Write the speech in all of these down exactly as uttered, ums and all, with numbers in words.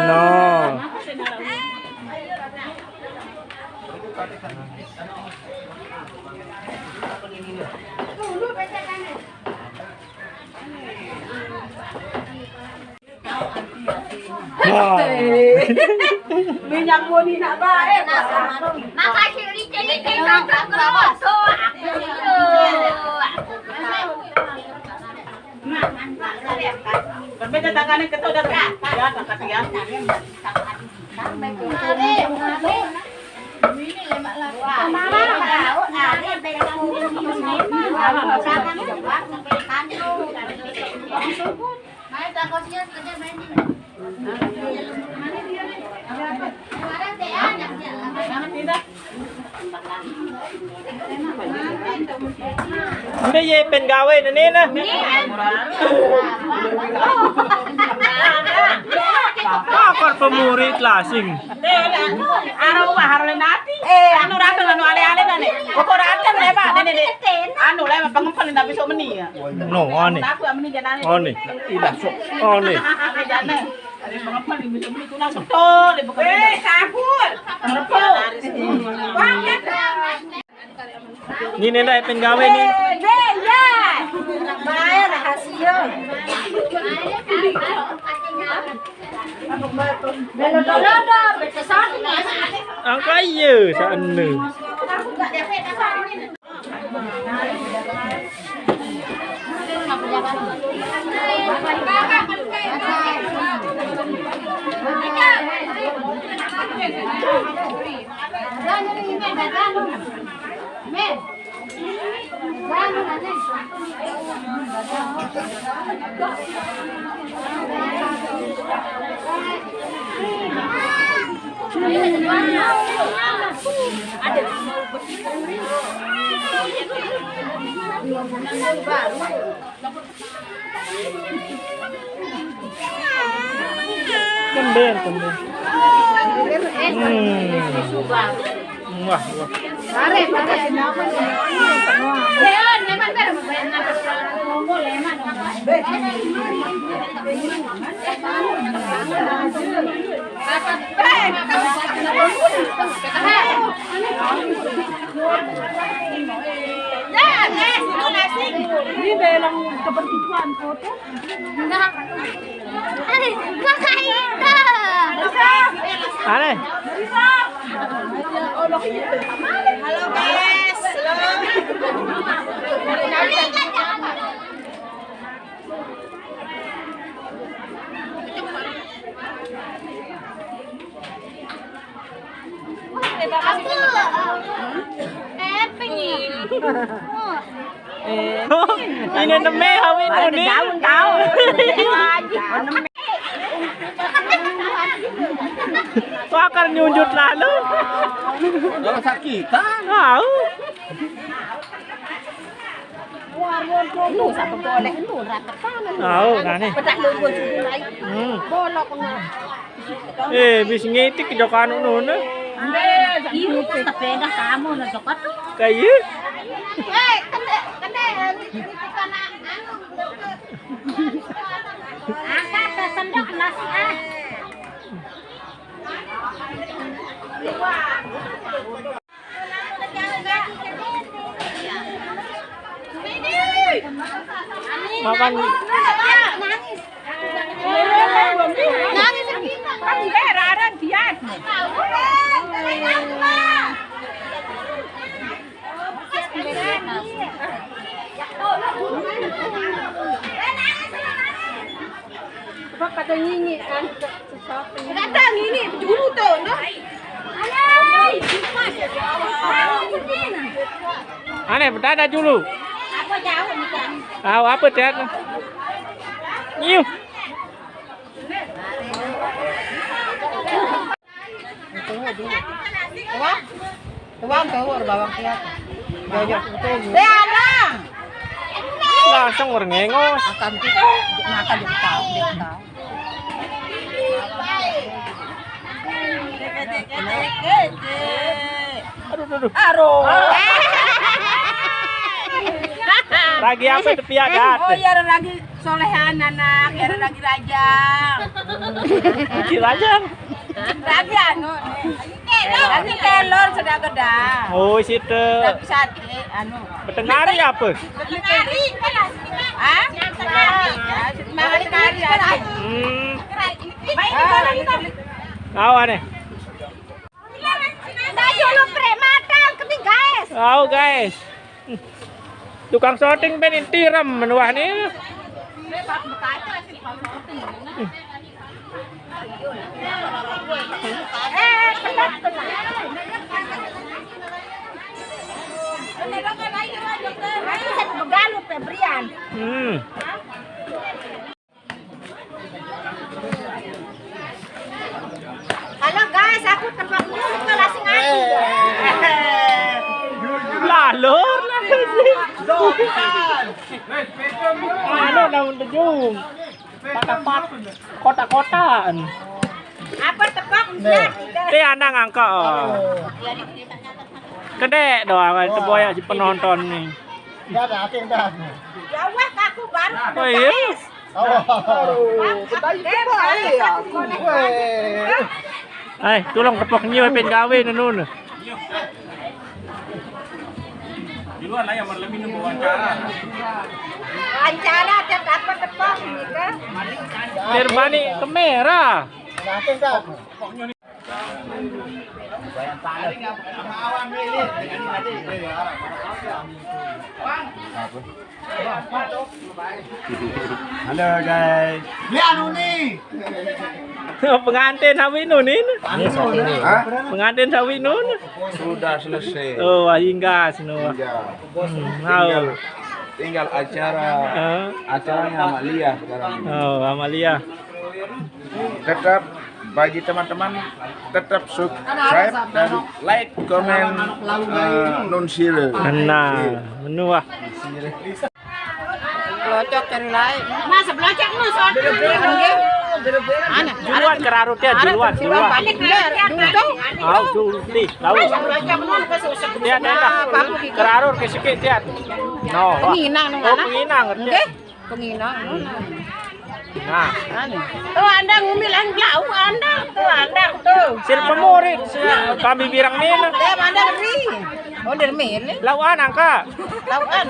No. Wah. Minyak boni nak bae. Makasih licin-licin kakak keluar. Berbeda tangannya kita udah ya, angkat ya. Mbe ye pen gawe ne ne na. Akor pemuri klasing. Aro mah aro le nati. Anu rata anu ale-ale nane. Kok rata le, Pak, nene de. Anu le pengempel ndak bisa meni ya. No, aneh. Aku meni janane. Aneh. Tidak sok. Aneh. Jane. Ada pengempel bisa meni tulang betul, dia bekerja. Eh, sabun. Betul. Ni nenda pen gawe ni. Bae rahasia. Angka iya sana. Kembel, kembel. Hmm. Wah, wah. Ini dalam kepertipuan foto. Aneh. Halo, guys. Halo. Aku, eh, pengen. Ini neme kawin ini. Daun, daun. Kok akan nyunjut lalu? Kalau sakitan. Tahu. Lu sapa boleh lu rapat sana. Tahu, nah, nih. Pedak lu gua suruh naik. Hmm. Bolok, nah. Eh, bis ngitik ke jok anu nune. Iya, sepeda kamu, nah, jok atu. Kayu. Eh, kena, kena, kena, anu, angkat ke sendok nasi, ah. Makan. Apa kata ngini kan? Datang ini dulu tuh, no? Aneh, berada dulu. Apa jauh nih, Kang? Tahu apa, Tet? Nyium. Tuang, tuang, tuang, bawang siap. Jauh, jauh. Eh, ada. Langsung orang ngengos. Makan tuh, makan di tahu, di tahu. Aduh, aduh, aduh. Aduh. Ragi ape tepiak, Gat? Oh, ya ragi solehan anak, ya ragi rajang. Ragi rajang. Ragi anu, nih. Ragi telor sedang gedang. Oh, situ. Ragi sate, anu. Betengari ape? Betengari. Ah? Betengari, kari, kari. Hmm. Ah, ini. Awa nih. Ayo lo pre matang keti, guys. Au, guys. Tukang syuting ben inti ram menuah ni. Eh, penat, penat. Aku satu begalu, Febrian. Hmm. Halo guys, aku tepok dulu ke lasing aku. Lalur, lalur. Anu daun tejung. Kotak-kotak. Kotak-kotakan. Apa tepok? Nih. Teh anang angka. Kedek doang, teboyak si penonton nih. Enggak ada, aku yang dah. Ya wah, aku baru. Oh iya. Aduh, betai bae aku. Weh. Ai, tulung tepok nyiu pen gawe nenu. Di luar lah yang berlebih nunggu wawancara. Wawancara tiap dapat tepok gitu. Terbani kamera. Nah, aku yang dah. Halo guys. Ini anu nih. Pengantin sawi nu ni. Hah? Pengantin sawi nu. Sudah selesai. Oh, wah, hingga sinu. Hingga. Hmm, tinggal, tinggal acara, acaranya Amalia sekarang. Oh, Amalia. Tetap bagi teman-teman, tetap subscribe dan like, komen, eh, nun sire. Nah, menuah. Pelocok cari lain. Mas, pelocok nu soal. Nggih. Ana, juluan kerarut ya, juluan, juluan. Balik bener. Duduk. Au, juluan. Pelocok nu ke susah. Dia ada. Kerarut ke sikit dia. No, wah. Penginang nu. Oh, penginang. Nggih. Penginang. Nah. Anu. Tuh, anda ngumil yang jauh, anda. Tuh, anda, tuh. Sir pemurit, kami birang ni. Dia anda ri. Oh, dari mana? Lauan angka. Lauan.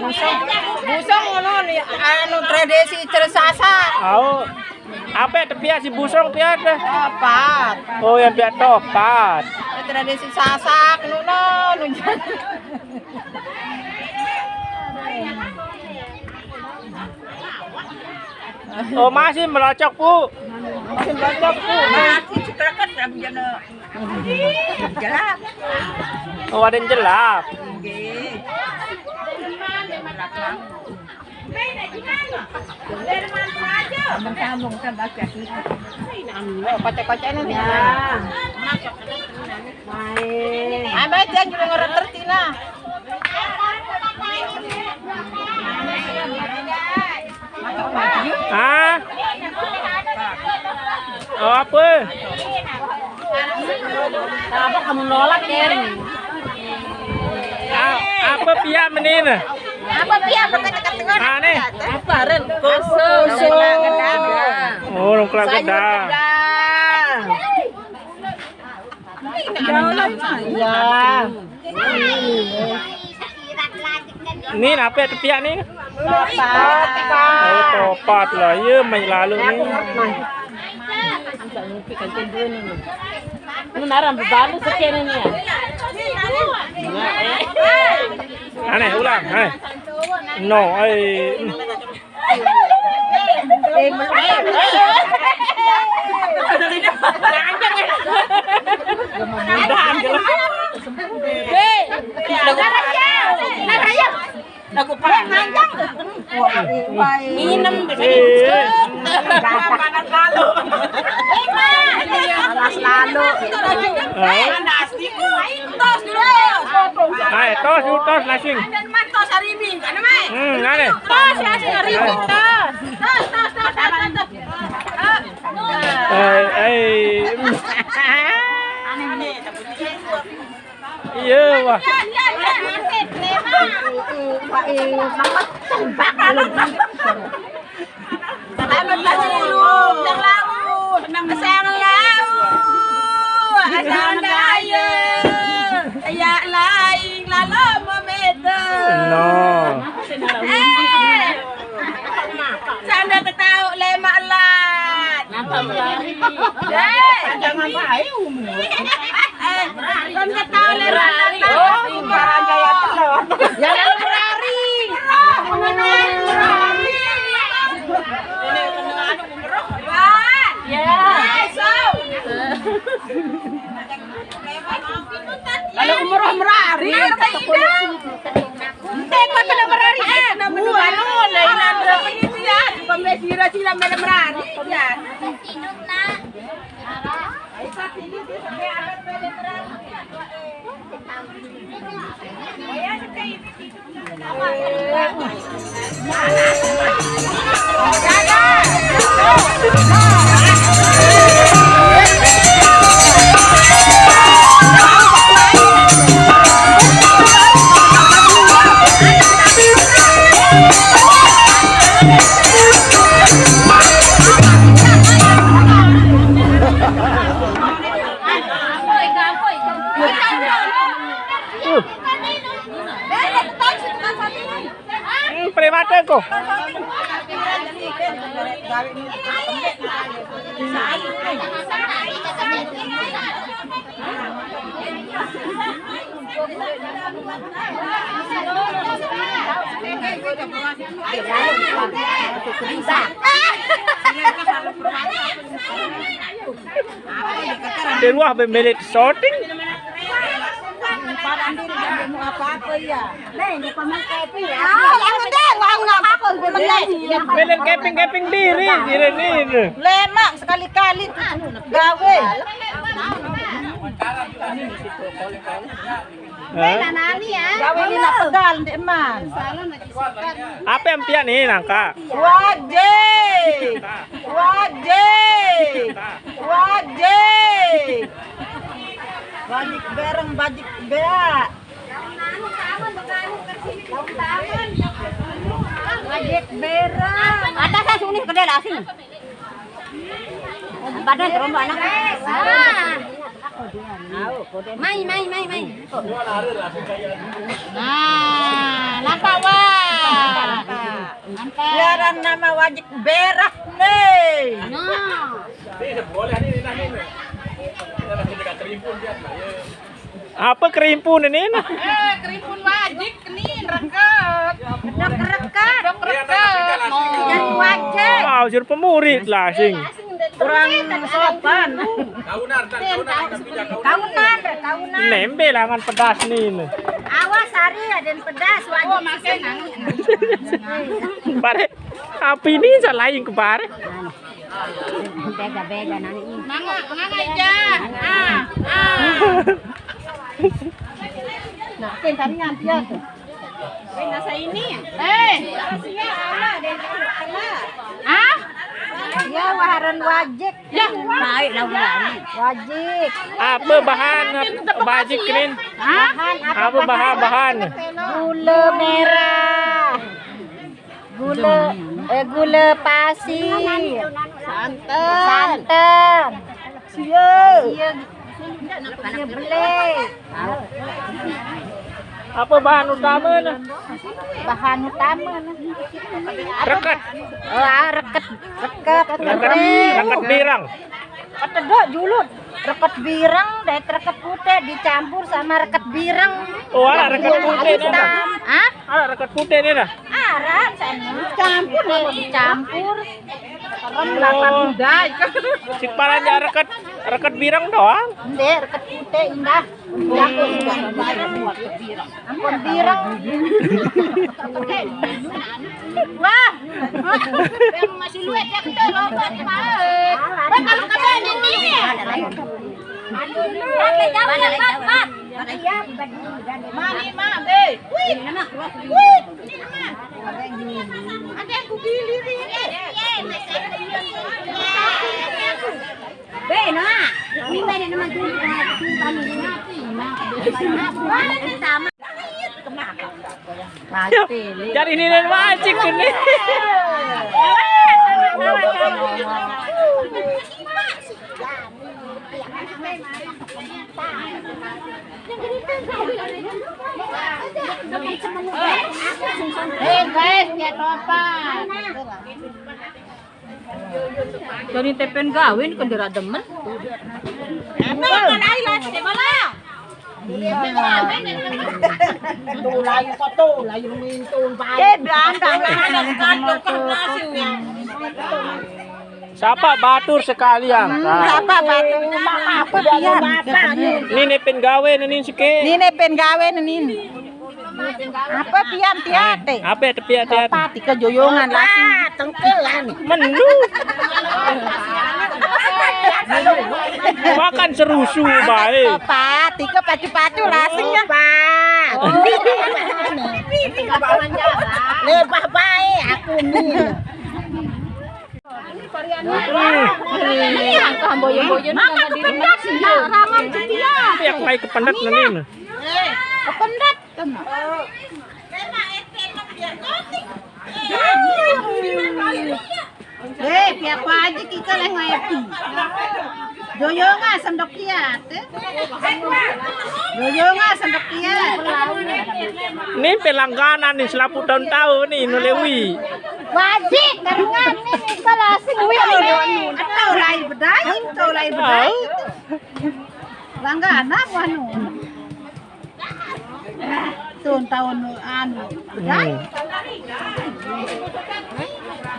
Busong. Busong ngono ni, anu tradisi Cere Sasak. Oh. Apa tepiak si busong piat deh? Topat. Oh, yang piat topat. Tradisi Sasak, nuno, nunjan. Oh, masih melocok, Bu. Masih melocok, Bu. Masih cekeket, ya, Bu, jana. Jelap. Oh, ada yang jelap. Nggih. Sambung-sambung, tambah kasih. Oh, kocok-kocok ini. Ya. Main. Ayo, baik, dia juga ngerti, Tina. Ah? Oh, apa? Apa kamu nolak, Ken? A-, apa piak menina? Apa piak berkata-kata? Ah, ni. Apa, Ren? Kosong. Oh, nongklak gedang. Sayur gedang. Ya. Ni apa tepiak ni? Topat. Oh, topat lah. Ya, mai lalu ni. Ini narang bebalu sekian ini ya. Aneh, ulang, aneh. No, ai. Lagu panjang. Minum. Panas lalu. Panas lalu. Tos dulu. Ayo, tos dulu, tos, lasing. Tos hari ini. Hmm, ada. Tos, lasing hari ini. Tos. Tos, tos, tos, tos, tos. Eh, eh. Iya, wah. Tanam dulu, yang laut, sang laut, sang daya, ya lain lalu memeto. No. Eh, sanda ketauk lemak lat. Nampak berani. Eh, jangan baik umur. Eh, kan ketauk lemak lat. Oh, barang gaya telur. Jangan berani. Kalau umroh merari. Ente kok kena merari? Eh, kena menu anu, lain anu. Pembesira sila mele merari, ya. Hmm, primate ko. Di ruah be melet syuting. Apa-apa, iya. Nah, ini pemakai itu ya. Ah, yang gede, wah, nggak apa-apa, gue beli. Melet keping-keping diri, diri ini. Lemak sekali-kali tuh gawe. Hah? Gawe ini nak pegal, Ndek Man. Apa yang pian ni, nangka? Wajik. Wajik. Wajik. Wajik bereng, wajik beak. Wajik bereng. Ada saya sunih kedai lah sini. Badan terombak anak. Ah. Mai, mai, mai, mai. Nah, nampak, wah. Nampak. Biaran nama wajik berah nih. Nah. Apa kerimpun ini, nah? Eh, kerimpun wajik ni, reket. Reket. Reket. Jangan wajik. Wah, jur pemurid lah, sing. Kurang sopan. Kaunan, kaunan. Nembe lah ngan pedas ni, nah. Awas hari ada yang pedas, wajik. Oh, makan. Bare, api ni salain ke bare. Bega-bega nani. Mangga, mangga aja. Ah, ah. Nah, kan tadi nganti ya tuh. Nasa ini ya? Eh. Ah? Ya, waharan wajik. Ya, baik lah ulang. Wajik. Apa bahan wajik, Rin? Hah? Bahan apa? Apa bahan, bahan? Gula merah. Gula, eh, gula pasir. Santan. Santan. Sia. Sia. Sia beli. Apa bahan utama, nah? Bahan utama, nah. Reket. Oh, ah, reket. Reket. Reket, reket birang. Ketedok juluk. Reket bireng, deh, reket putih dicampur sama reket bireng. Oh, ada reket putih ni, nah. Hah? Ada reket putih ni, nah. Arah sana. Campur, dicampur. Rem lapan budai. Sik paranjak reket, reket bireng doang. Ndek, reket putih indah. Ampun bireng. Wah. Masih luwih dia kita lompat, Pak. Wah, kalau kata ini. Aduh, pakai jauh ya, Pak, Pak. Mani, Mak, be. Wih. Wih, ini, Mak. Ada yang kugilir ini. Be, nah. Ini be, nama dulu, sama. Sama. Jadi ini dan wajib ini. Eh, guys, lihat apa? Jadi tepen gawe ini kan dirademen. Tuh, layu kok tuh, layu mintu, bae. Eh, berantem. Sapa batur sekalian? Nah. Sapa batur? Apa dia? Ini pen gawe ini sike. Ini pen gawe ini. Apa pian tiate? Apa ya tepiak tiate? Pati kejoyongan lagi. Tengkelan. Menu. Makan serusu bae. Pati ke pacu-pacu lasing ya. Lebah bae aku ni. Ini angka boyo-boyo ni nama diri. Ramang cetia. Yang baik kependet ni. Kependet. Eh, pihak wajib kita leh ngerti. Joyonga sendok kiat, eh. Joyonga sendok kiat. Ini pelangganan nih selapu tahun-tahun nih nulewi. Wajib barengan nih kalau sing wi. Atau lain bedai, atau lain bedai. Langganan wanu. Tahun-tahun anu. Hmm.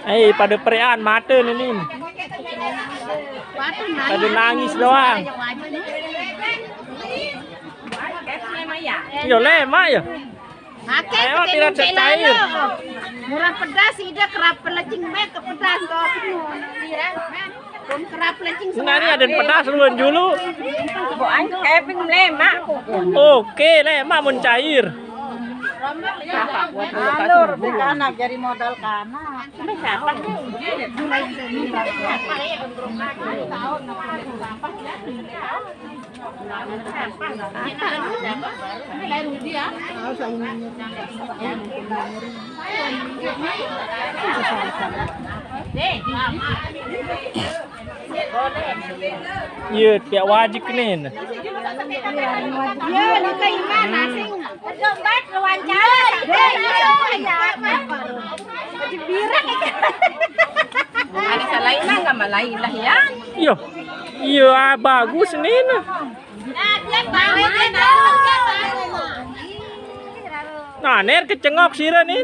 Eh, pada perean mata ni ni. Pada nangis doang. Yo le, mak ya. Oke, tiran cair. Murah pedas, ida kerap pelecing bae ke pedas kau. Nah, ini ada pedas ruan julu. Kok anjing keping lemak. Oke, lemak mun cair. Alur, be kanak jadi modal kanak. Be siapa? Iya, tiap wajib kena. Iya, ni kayak mana sih? Dompet wawancara. Birang. Ada salah ilang sama lain lah ya. Iya. Iya, ah, bagus ni nah. Nah, ner kecengok sira ni.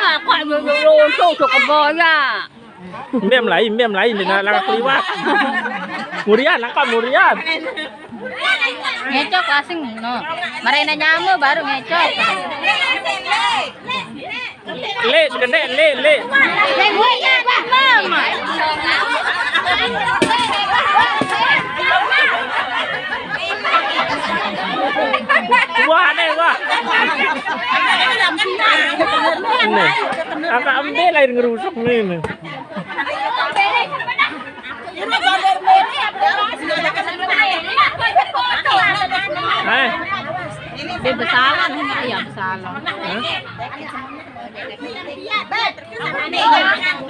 Aku ambil dulu untuk ke bola. Mbem lain, mbem lain, dia nak langkah liwat. Murian, langkah murian. Ngecok asing, no. Marahin nyamuk baru ngecok. Le, sekedek, le, le. Wah, aneh, wah. Ini. Angka embe lain ngerusuk ni. Nah. Dia bersalah, dia nggak ya bersalah. Hah?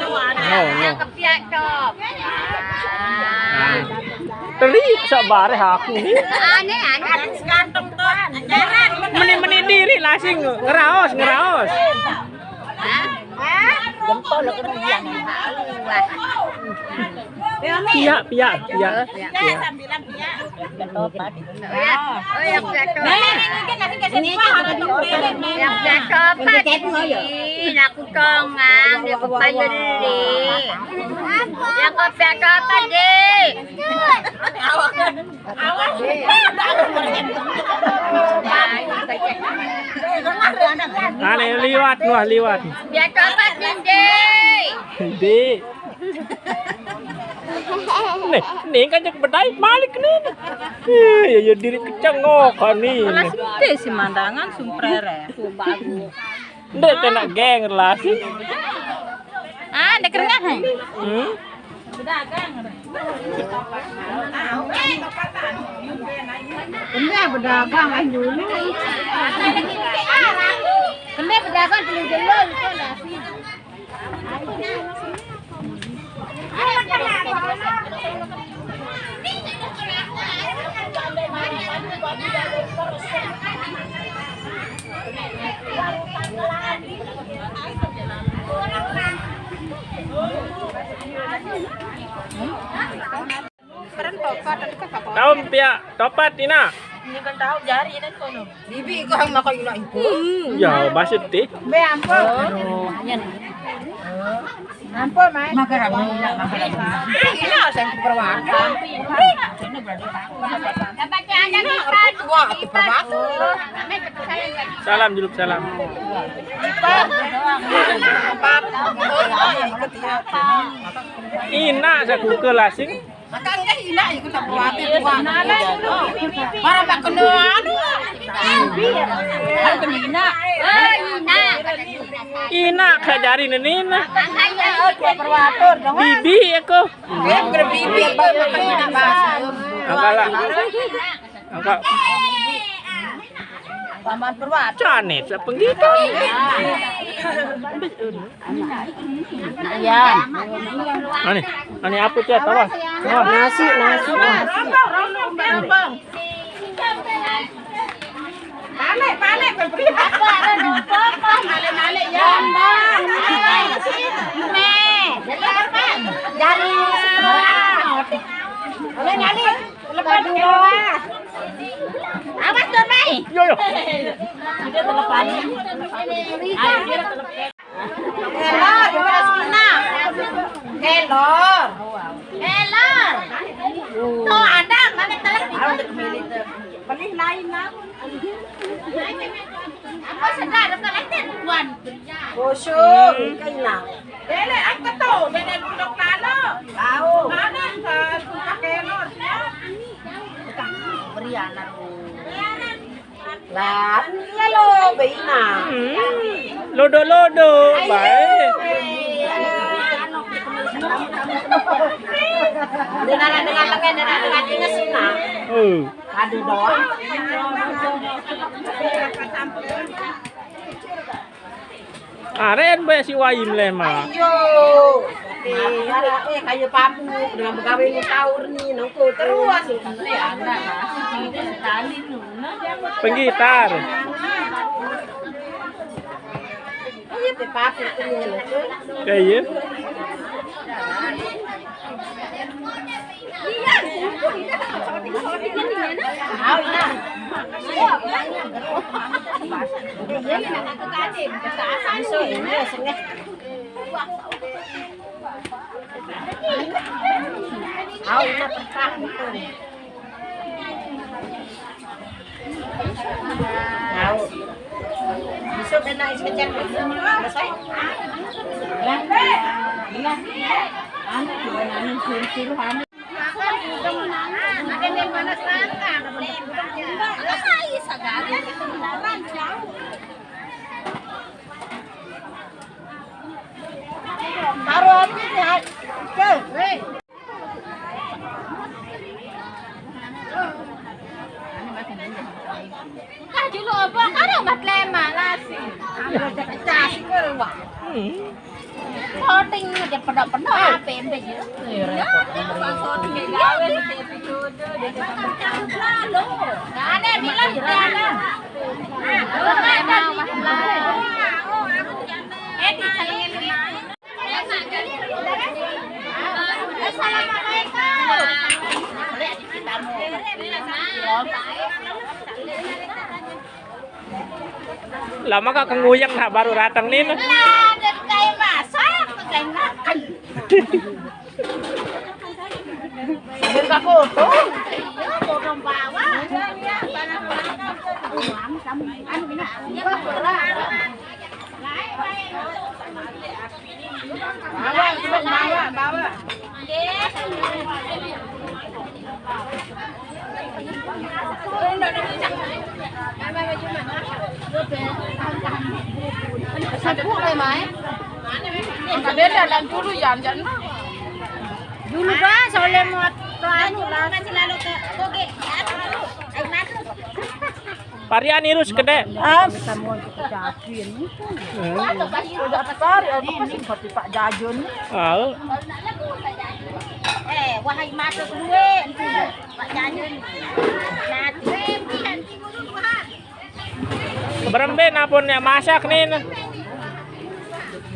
No, no. Kepiak, Cok. Ah. Teri sak bareh aku ni. Aneh, aneh. Meni-meni diri lah sing ngeraos, ngeraos. Hah? Jempol aku ni yang. Wah. Piak, piak, piak. Piak. Piak. Oh ya, oh ya, piak. Ini yang piak apa ni? Aku tongang, dia kepala ni. Yang kau piak apa, Dik? Ane liwat, wah liwat. Biar coba, Cindy. Di. Nih, nih kan cek bedai balik nih. Eh, ya, ya diri kecengok kan nih. Kelas itu si mandangan sumprere. Ndek tenak geng lah sih. Ah, ndek kerengah, eh? Hmm? Kena pedagang aja dulu. Kena pedagang dulu dulu itu lah. Keren topat, tapi kok kok. Tahu pia topat ina. Ini kan tahu jari ini kono. Bibi kok yang makan ina itu. Ya, maksud deh. Be ampun. Aduh. Ampun, Mai. Makan apa? Ini harus yang perwakilan. Dapat ada kita. Tua atau perwakilan. Salam, juluk salam. Ina saku ke lasing. Maka enggak ina ikut aku ati tua. Para makan anu. Aku ina. Oh, ina. Ina kajari nenina. Makanya ikut perwatur dong. Bibi aku. Dia berbibi ikut makan ina bahasa. Angkala. Angka. Paman Purwata. Canet, apa gitu? Iya. Ani, ani apa tuh, apa? Nasi, nasi, nasi. Balik, balik, beri apa? Balik, balik, ya. Dari. Boleh, balik. Lepas dulu. Awas tuh, Mei. Yo, yo. Hello, gimana sih, Nak? Hello. Hello. Tuh, ada mana telepon? Beli lain lah. Apa sedar, telepon tuan. Kosong, kaina. Dele, aku tahu, dele duduk lalu. Tahu. Mana ke suka kelor, ya? Beri anak. Lah, ini lo, Beina. Hmm. Lodo-lodo, baik. Dengan dengan dengan dengan dengan ini sih, nah. Hmm. Aduh doang. Aren bae si Wahim le, Mak. Ayo. Eh, eh, kayu papu dengan begawe sahur nih, nongko terus. Penggitar. Iya, pe papu tuh, nongko. Kayak iya. Tahu. Bisa kena es kacang. Selesai. Lah, lah. Anu, anu, suruh-suruh, anu. Ada yang mana selatan? Ada saya sagala. Taruh api nih, Cek. Kah dulu apa? Karo mat lema lasi. Ambil cek-cek sih, Wak. Hmm. Shooting aja pedak-pedak, apa embe ya? Iya, repot. Bang shooting ya, gawe, episode, dia cuma lalu. Nggak ada, bilang, nggak ada. Nggak ada, Mas. Eh, di sana. Assalamualaikum. Lama kak kenguyang nah baru datang nih. Lah, dan kayak masak, kayak makan. Sambil kak foto. Sepuk le mai. Beda dan dulu ya, jangan. Dulu kan soalnya mau ke anu lah. Parian irus gede. Udah besar, ya, ini seperti Pak Jajun. Ah. Eh, wahai mata gue, Pak Jajun. Nanti. Berembe napun ya masak nih.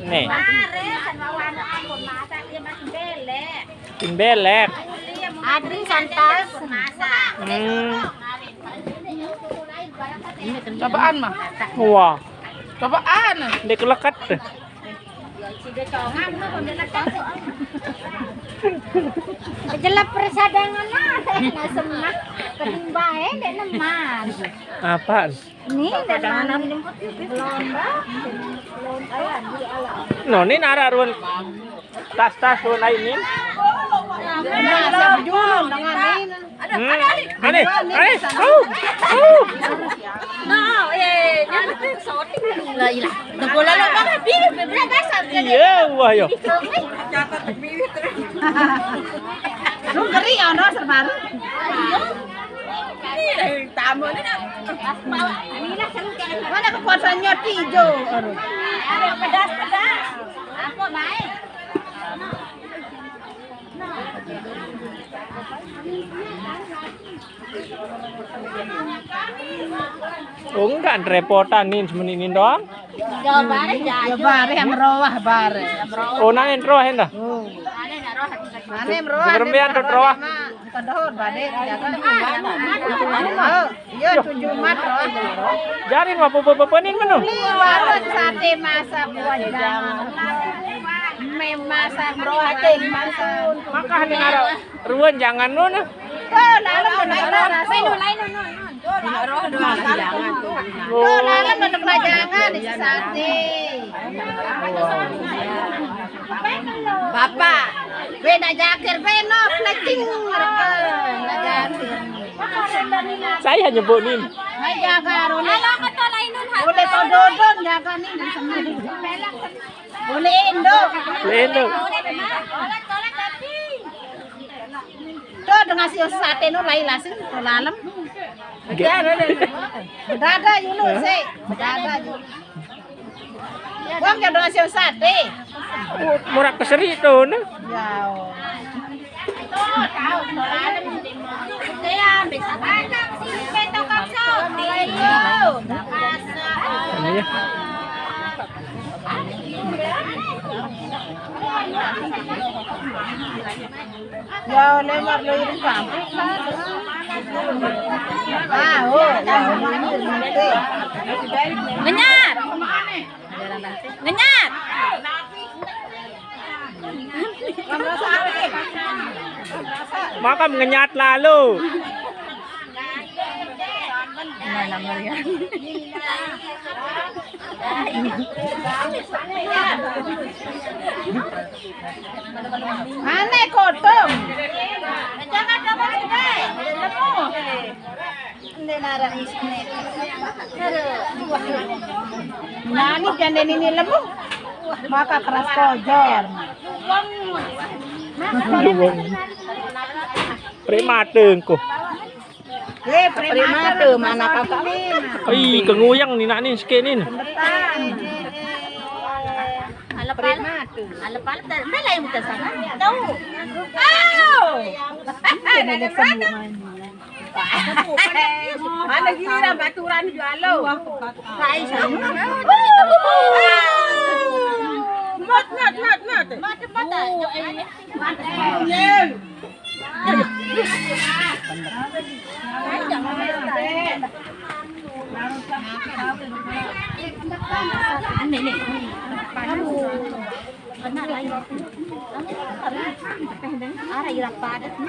Nih. Kemarin sama anak aku masak, dia masih belek. Tim belek. Adri santas. Hmm. Cobaan mah. Wah. Cobaan. Dek leket. Jelek persadangan lah, nah semak. Keding bae, dek neman. Apaan? Ini dan mana? Belum, Mbak. Belum, ayo, dulu, ayo. No, ini nara ruan tas-tas ruan lain ini. Nah, saya dulu, dengan ini. Hmm. Aneh, aneh. Au, au. No, eh, jangan sorry. Lah, ilah. Udah bola lo banget, dia berapa satu? Iya, wah, yo. Lu ngeri ya, no, serbaru. Tamu ini nak. Mana kekuatannya Tijo? Aduh. Aduh, pedas, pedas. Apa, Mai? Oh, enggak repotan nih, semenit ini doang. Ya, bare, ya, ya, bare, yang meroah, bare. Oh, nang yang roah, endah? Oh. Mana yang meroah? Seberembe yang roah? Kedohor, bare, jaga. Oh, iya, tujuh mat, roah. Jarin, apa, apa, apa, nih, menu? Warung sate masak buat jangan. Mie masak, roah, masak. Maka, nih, ngarep. Ruan jangan nun. Tuh, lalem bener rasa. Tuh, lalem bener jangan. Tuh, lalem bener jangan di sate. Bapak. Beda jakir, beno, fletching, mereka. Beda jakir. Saya nyebut nih. Hai, jaga, Roni. Halo, ketua lain nun. Boleh tododon, jaga nih, di sini. Boleh, Indo. Boleh, Indo. Tuh, dengan si sate nu lai langsung ke dalam. Bedada, yulu, sih. Bedada, yulu. Wong ya dengan si sate. Oh, murah keseri tuh, nah. Ya. Iya. Ya, lewat lo iring kampung. Ah, oh, ya, ini. Ngenyat. Ngenyat. Makam ngenyat lalu. Mana meriah? Aneh kodong. Jangan dong, Bos, deh. Lemu. Ini narang isine. Aduh. Nani jande ini lemu. Maka keras kojor. Aduh, wong. Primate engko. Eh, primate, mana kakak? Ih, kenguyang nih nak nih, sikit nih. Alepal. Alepal, bela yang minta sana. Tahu. Oh. Mana giliran baturan jual lo. Mot, mot, mot, mot. Mot, mot. Ara ira padat ni.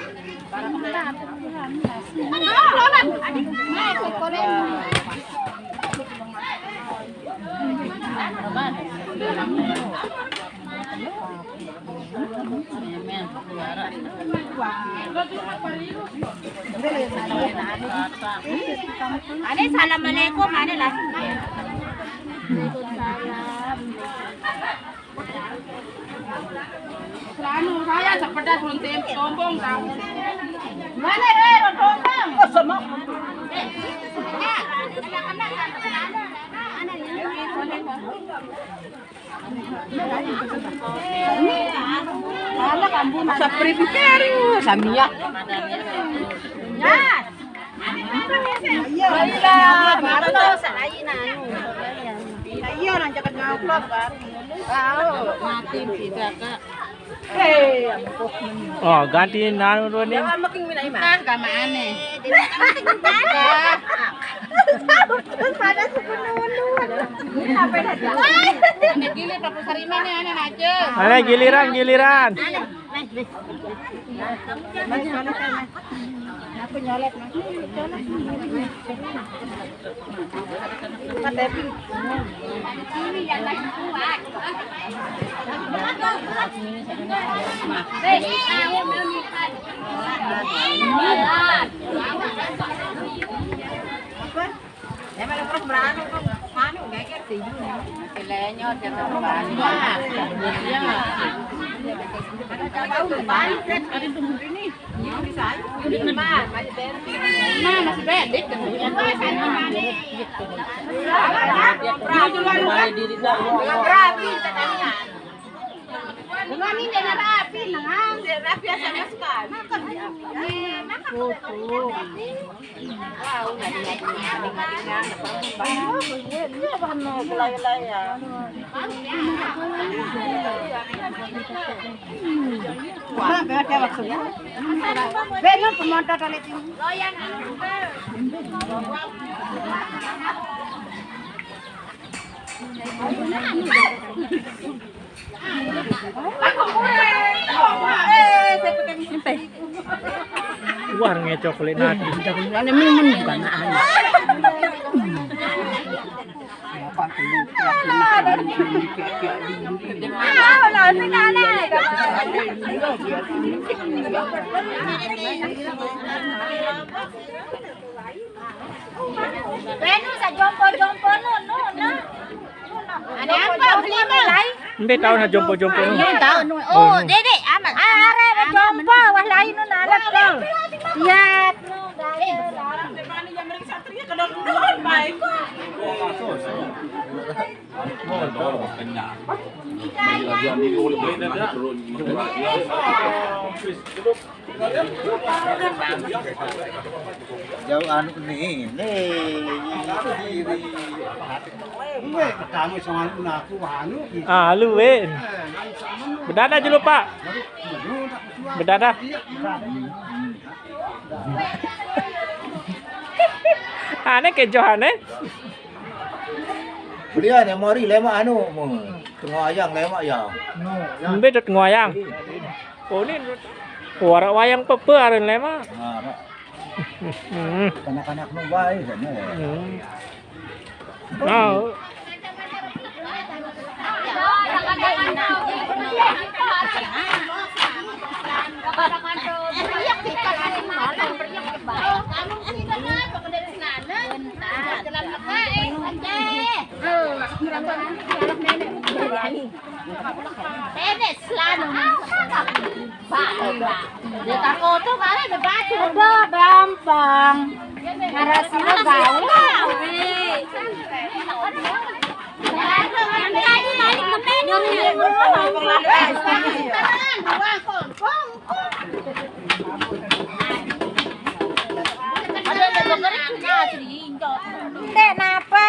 Ane, assalamualaikum, ane lah. Anu, saya sepeda suntik sombong tahu. Mana, eh, sombong? Oh, sombong. Masa prepare, Samia. Iya, iya, orang cakap ngauklok, kan. Tahu. Mati tidak, Kak. Hei, ampun. Oh, ganti nanu dulu ni. Nah, sama aneh. Pada sepuluh. Anak gili, Pak Pusarima ni, anak aja. Anak giliran, giliran. Aku nyolot, Mas. Nyolot. Mas Epi. Apa? Emang terus berani, anu, geger sih. Nilainya dia tambah banyak. Iya. Ada tahu, Bang. Ini bisa aja. Ini mah, masih pendek. Nah, masih pendek. Dia duluan, Bang. Rapi, katanya. Dengan ini dia rapi, nah. Dia rapi sama sekali. Tuh, tuh. Wah, ngecok kulit nanti. Ada minum bukan, anu. Benu sa jompo-jompo nu, nu, nu. Ada apa beli mah? Mbe tahu na jompo-jompo nu. Iya, tahu nu. Oh, Dede, aman. Are jompo wah lain nu anak tu. Iya. Jauh anu ni, ni. Gue ketemu sama anu, aku anu gitu. Ah, lu, Win. Bedada dulu, Pak. Bedada. Ane kejoh ane. Belian yang mari lemak anu, mu. Tengah ayang lemak ya. Mbe dot ngoyang. Oh, ni warak wayang pepe aren lemak. Nah, Pak. Hmm. Kanak-kanak nu bae sana ya. Hmm. Oh. Tenis lah, no. Pak, Pak. Dia takut tu, malah dia baca. Udah gampang. Narasi lo gaul. Ndek napa?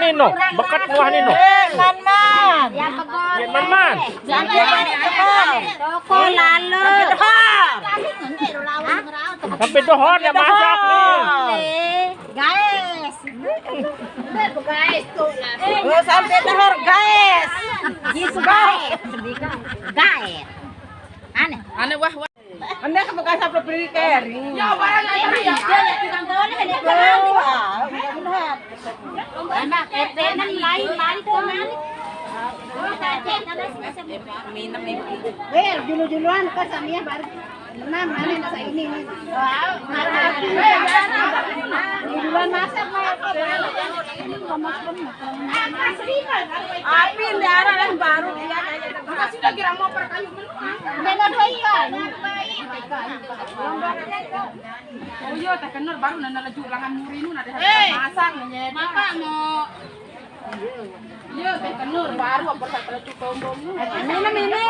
ni no, beket wah ni no. Eh, man, man. Ya, man, man. Sampai mana? Toko lalu. Sampai dehor. Sampai dehor ya masak ni. Guys. Oh, sampai dehor, guys. Gitu, guys. Guys. Aneh. Aneh, wah, wah. Anda ke bekas apa beri kering? Ya, barang yang tadi ya. Wah, mudah-mudahan. Anak R T enam lain, lain tuh, lain. Minum, minum. Eh, dulu-duluan, pas Samia baru. Nah, mana nasa ini nih? Wow, mana? Duluan masak, Mak. Api darah yang baru dia. Kita sudah kira mau perkayu menua. Beno dua ikan. Oh iya, Teh Kenur baru nana lejuk langan muri nu nade. Hei, masak nanya. Bapak mau Iya, Teh Kenur baru apa tak terlalu tombong. Minum ini.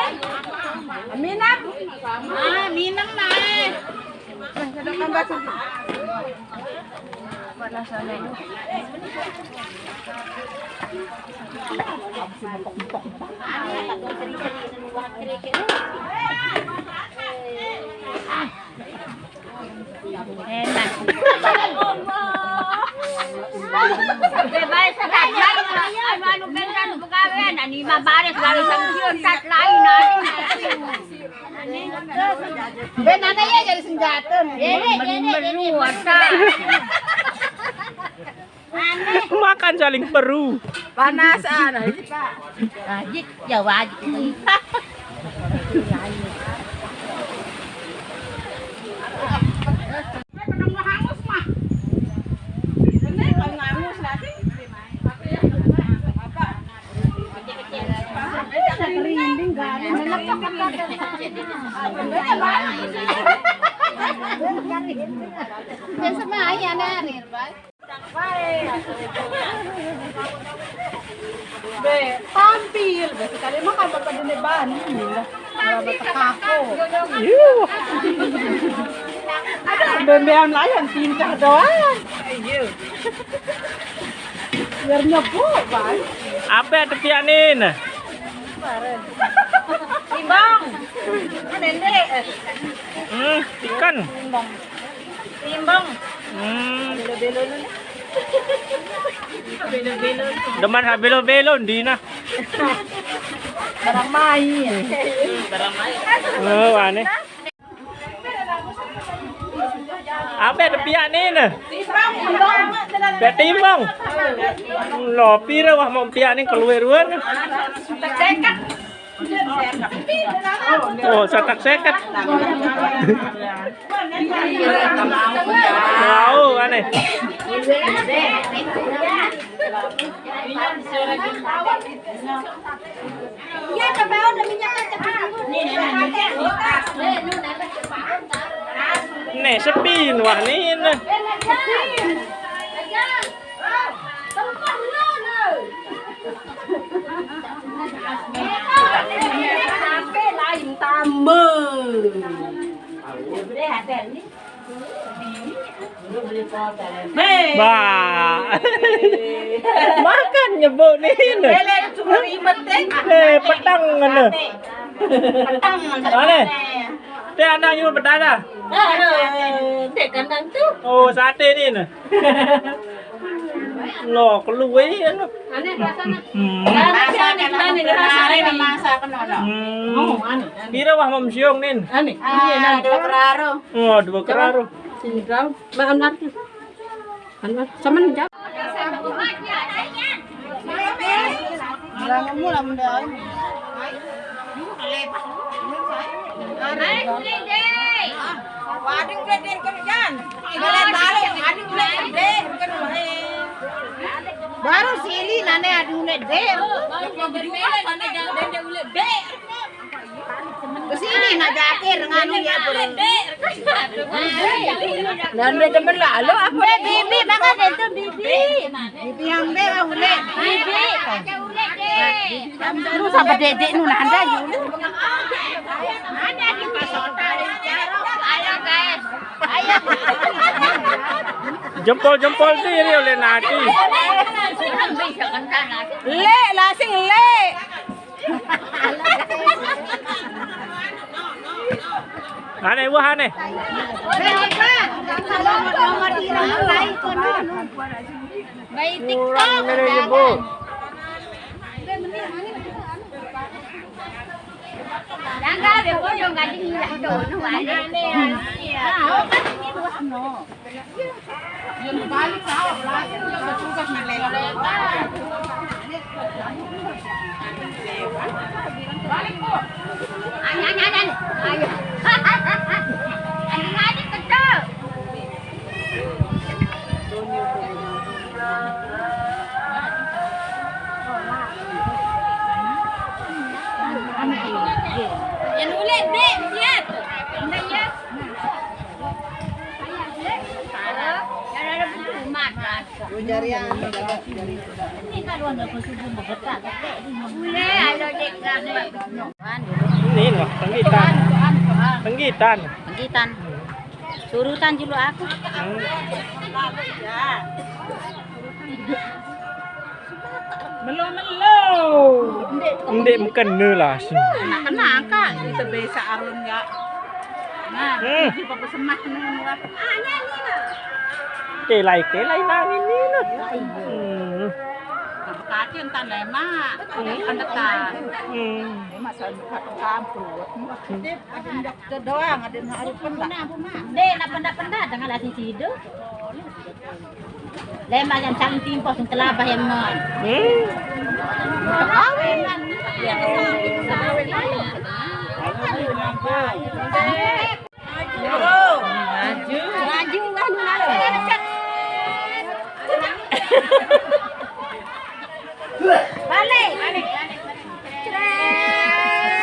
Minum. Ah, minum lah. Panas sana. Enak. Oke, baik, sekarang anu, anu, kan, kan, pegawai, nah, ini mah baris, baris, sampiun, tat lain, nah. Ben, ada ya jadi senjata, nih. Ini, ini, ini, ini. Makan saling peru. Panasan. Wajib, ya wajib. Biasa mah, iya, narir, Bang. Be, tampil, be, sekali mah kan bapak dene bani, lah. Ora betekako. Yuh. Ada bembean layan pintar doang. Ayo. Biar nyebut, Bang. Apa ada pianin? Timbang. Kan endek. Hmm, ikan. Timbang. Timbang. Hmm. Belo-belo nun. Belo-belo. Demen ha belo-belo dina. Barang main. Barang main. Oh, aneh. Apa ada piak ni, nah? Piak timbang. Lo, pira wah mau piak ni keluar-luar. Oh, satak seket. Tahu, aneh. Iya, coba udah minyak kan cepat. Nih, sepi wah ni, nah. Sampai lain tambah. Bah. Makan nyebut ni. Bele cuma ribet, eh. Eh, petang ngene. Petang. Aneh. Teh anak nyuruh petang dah. Aduh, teh kandang tu. Oh, sate ni, nah. Lo, keluar, anu. Aneh rasanya. Hmm. Aneh, aneh, aneh, rasanya. Aneh, masak, kan, ono. Hmm. Oh, aneh, aneh. Pira wah mau siung, Nin? Aneh. Ah, iya, nah, dua keraro. Oh, dua keraro. Sini, kau. Mbak Anwar tu. Anwar, sama ni, jauh. Jangan mula, mula. Wading gede kan jan. Kalau tahu wading gede kan. Baru sini nane adu ne de. Sini nak jakir nganu ya, bro. Dan dia demen lalu apa? Bibi, bibi, makan itu bibi. Bibi ambil lah, ulit. Bibi. Lu sampai dedek nu nanda dulu. Jempol-jempol diri oleh Nati. Lek, lah sing lek. Ane, wah, ane. Kurang ini, Bu. Yang ulit, Dek, lihat. Udah, ya. Yang ada buku, Mat, Mat. Ini kalau ada subuh bergetar, Dek. Boleh, ayo, Dek, Mat. Ini loh, tenggitan. Tenggitan. Tenggitan. Surutan dulu aku. Hmm. Melo-melo. Ndeq mekene lah sih. Kena-kena kan, kita biasa arun ya. Nah, hmm. Kita pesemah nih, wah. Telai, telai nangin ni, nah. Hmm. Nah, bekacin tandai, Mak. Hmm. Pendetan. Hmm. Ini masa buka campur. Ada doang, ada nak ada pendak. Dek, nak pendak-pendak dengan lah sisi tu. Lemak yang saling timpah, sing telabah yang mon. Hmm. Maju. Maju, maju, maju. Balik. Balik. Cret.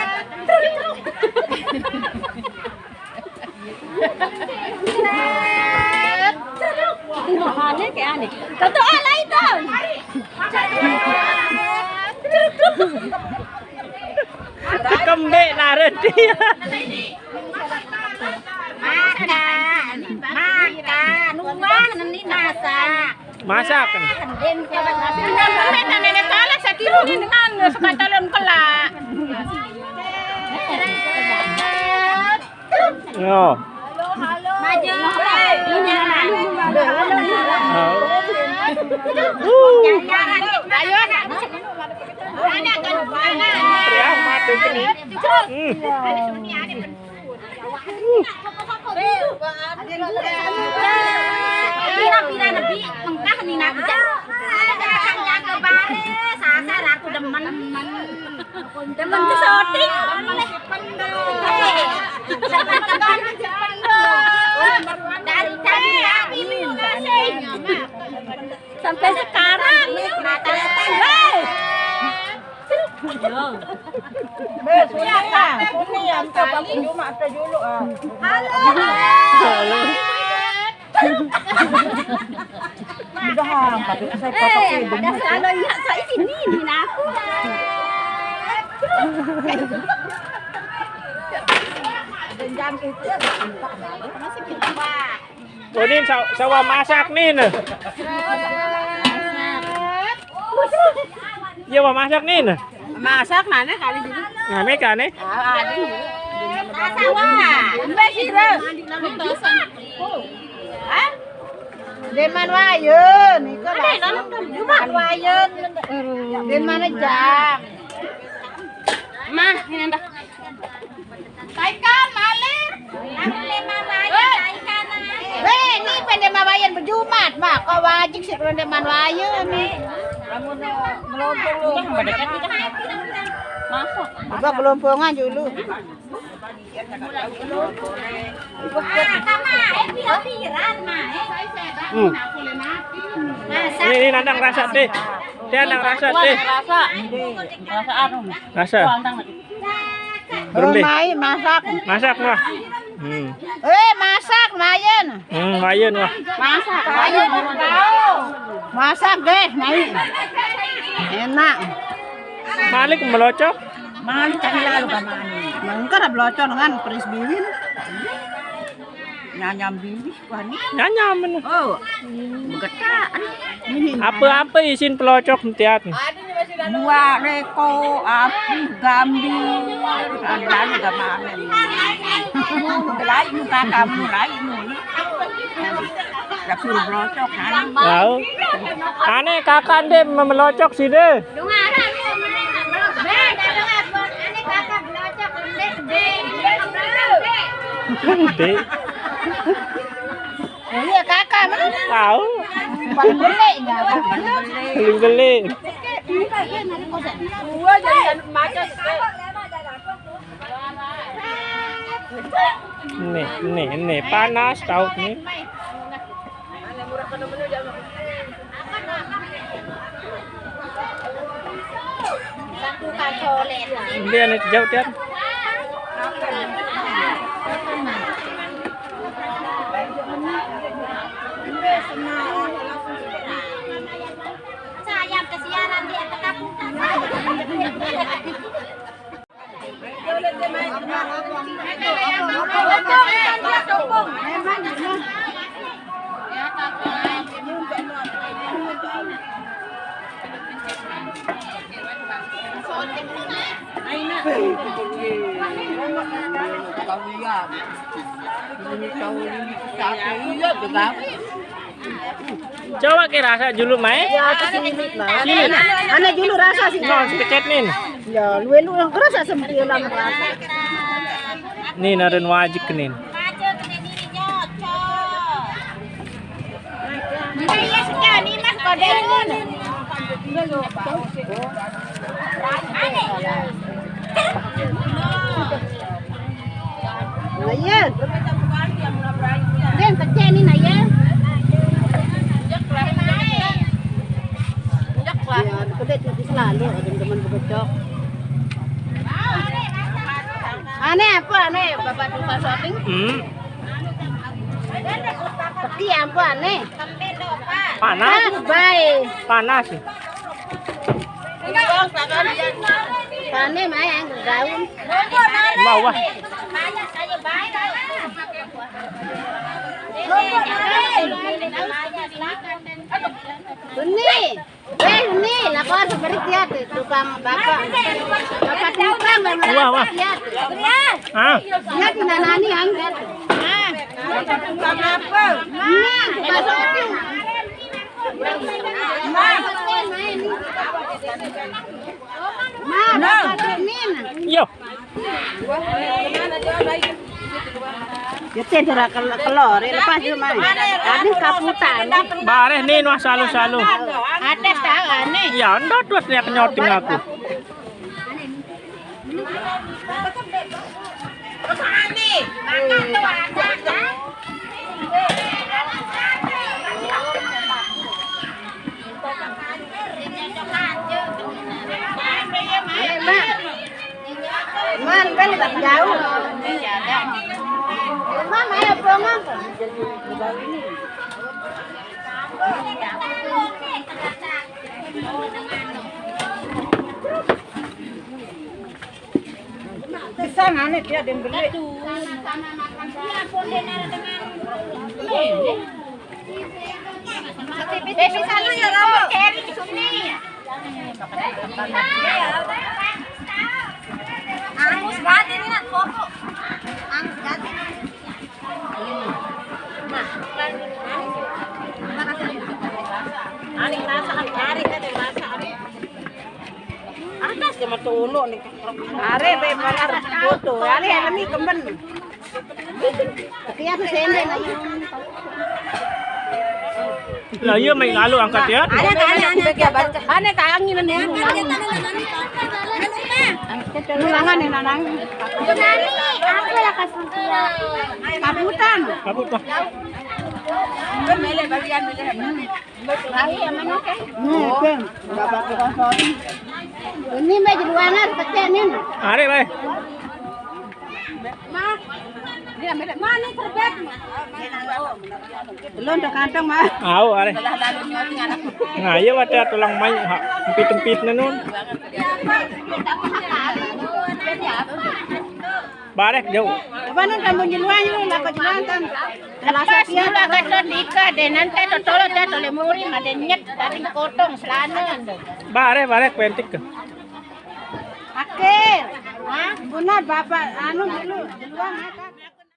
Aneh kayak aneh. Kau tu alai tu. Kembek lari dia. Makan, makan. Wah, nanti masak. Masak. Nenek kalah sakit dengan sebatalon kelak. Yo. Maju. Ayo, nak. Priang mati kini. Hmm. Pira-pira nebi mengkah ni nak kerja. Ada akan jaga baris, sasar aku demen. Demen ke syuting. Dari tadi aku ini ngasih. Sampai sekarang. Hei. Weh, sini ya, sini ya, minta Bang Juma, minta dulu, ah. Halo. Halo. Udah, ah, patut saya pakai hidung. Ada selalu ingat saya sini, ni aku. Jangan itu ya, minta. Masih kita, Pak. Oh, ni sa-, sawah masak ni, nah. Iya, wah masak ni, nah. Masak mana kali dulu? Nah, Meka ni. Ah, ada dulu. Sawah. Mbak Sira. Hah? Deman wayun, iku lah. Deman wayun. Deman jam. Mah, ini dah. Taikan, malih. Nang lima raya, taikan, ah. Weh, ni pendeman wayan bejumat, Mak. Kok wajib sih pendeman wayan ni? Kamu no, melompong lu. Masuk. Juga kelompongan dulu. Hmm. Ini, ini nandang rasa deh. Dia nandang rasa deh. Rasa. Rasa anu. Rasa. Berembe. Mai masak. Masak, wah. Hmm. Eh, masak, Mayen. Hmm, Mayen, wah. Masak, Mayen. Masak deh, Mai. Enak. Malik melocok. Malu cari lalu ka mane. Mangkar blocor dengan peris biwin. Nyanyam biwih wani. Nyanyam bener. Oh. Begetak. Apa-apa isin pelocok metiat. Buah reko, api, gambir. Ada lalu ka mane. Gelai muka kamu, lai mu. Dak suruh blocok kan. Tahu. Ane kakak ndek melocok side. Ndek. Iya kakak mana? Tahu. Paling belik ya. Paling belik. Nih, nih, nih, panas tahu nih. Dia nih jauh dia. Sayang kesiaran dia tetap. Coba ke rasa dulu, Mai. Ya, ke sini, Mai. Sini. Ane dulu rasa sih. No, kecet nin. Ya, lu lu yang kerasa sempil lah rasa. Nin, ada wajik nin. Ini ya sekian, ini mah kode ini. Nah, iya. Dia yang kecil ini, nah, iya. Ya, gede tuh selalu ada teman begocok. Ane apa, ane? Bapak tukang syuting? Hmm. Peti apa, ane? Panas. Ah, baik. Panas. Pane mae gaun. Wah, wah. Ini. Eh, ini lapor seperti dia tuh, tukang bapak. Bapak tukang memang. Wah, wah. Dia tuh. Ah. Dia di nanani angkat. Ah. Tukang apa? Ini tukang sopir. Nah, nah, Nin. Yo. Yo ten ora kel-, kelor, lepas yo, Mai. Ane kaputan. Bareh nih, wah, salu-salu. Atas tangan nih. Ya, ndak terus lihat nyoting aku. Man, kan tak jauh. Mama, ayo pulang, Mam. Pisang ane dia dembeli. Baby selalu ya, Robo. Keri di sini. Angus banget ini, nak, Robo. Angus banget. Nah, kan. Ani rasa, ani, ani kan rasa, ani. Atas cuma tulu nih. Are be malar foto. Are helmi kemben. Tapi aku sendek lagi. Lah iya, main lalu angkat ya. Ada, ada, ada. Ada tangan ini. Ulangan ya, Nanang. Aku lah kasih dia. Kabutan. Kabut lah. Gue mele bagian mele. Baik ya, mana, Kak? Nih, Bang. Bapak tukang sorry. Ini, Mbak, di luar, pecah nih. Are, baik. Ma, ma, ini terbet, Ma. Belum ada kantong, Ma. Au, are. Nah, iya, wate tulang mai, ha, empit-empit nenun. Barek jauh. Apa nun kamu jeluan lu, lapa jeluan tan? Lepas mula kata nikah deh, nanti totolo deh, tole muri, ada nyet, tadi kotong, selana. Barek, barek, pentik ke. Akhir. Hah? Bunat, Bapak, anu dulu, duluan, ya, Kak.